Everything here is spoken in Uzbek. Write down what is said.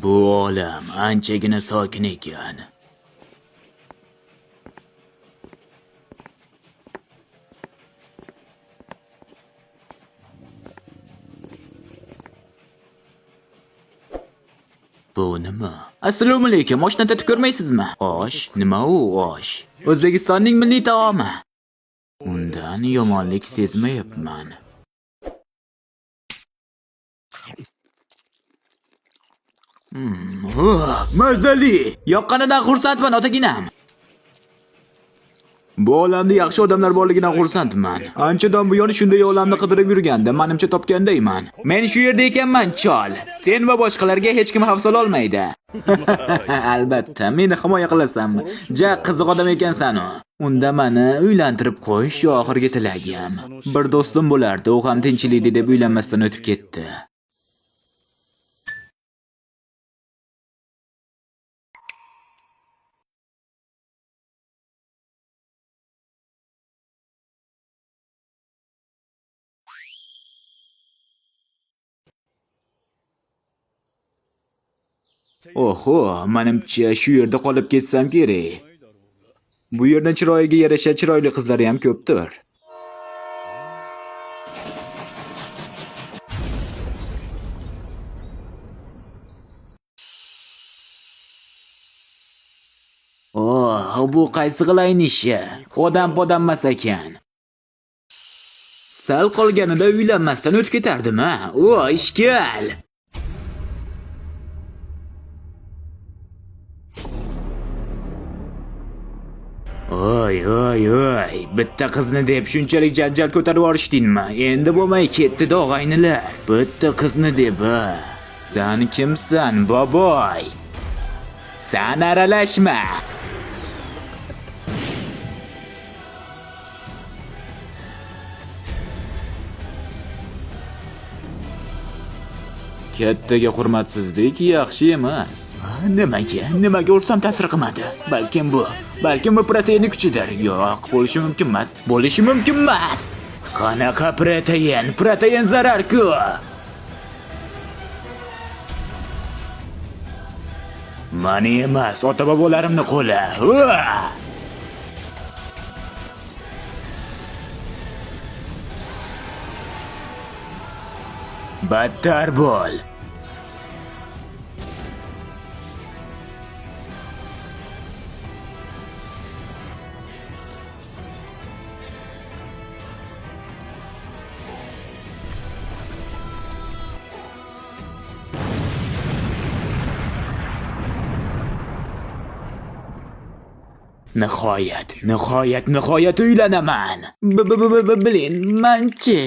Bu olam anchagina sokin ekan. Bu nima? Assalomu alaykum, oshni tatib ko'rmaysizmi? Osh? Nima u osh? O'zbekistonning milliy taomi. Undan yomonlik sezmayapman. Mazali! Yoqqanidan xursandman, otaginam. Bu olamda yaxshi odamlar borligidan xursandman. Anchadan buyon shunday olamni qidirib yurgandim, manimcha topgandayman. Men shu yerda ekanman, chol. Sen va boshqalarga hech kim xavf sola olmaydi. Albatta, meni himoya qilasanmi? Ja qiziq odam ekansan u. Unda meni uylantirib qo'yish shu oxirgi tilagim. Bir do'stim bo'lardi, u ham tinchlikda deb uylanmasdan o'tib ketdi. Oho, manimcha shu yerda qolib ketsam kerak. Bu yerda chiroyiga yarasha chiroyli qizlar ham ko'pdir. Oh, bu qaysi g'ilayni ishi? Odam podammas ekan. Sal qolganida uylanmasdan o'tib ketardim, ha. O, ishkal. Oy, oy, oy, bitta qizni deb shunchalik janjal ko'tarib yuborishdingmi? Endi bo'lmay ketdi-da, og'aynilar. Bitta qizni deb, ha. San kimsan, boboy? San aralashma. Kattaga hurmatsizlik yaxshi emas. Nimaga? Nimaga ursam ta'sir qilmadi? Balkim bu proteinni kuchidir. Yo'q, bo'lishi mumkin emas. Bo'lishi mumkin emas. Qanaqa protein? Protein zarar-ku. Mani emas, ota-bobolarimni qo'li. Uah! Battar bo'l. Nihoyat, nihoyat, nihoyat uylanaman. Blin, manchi.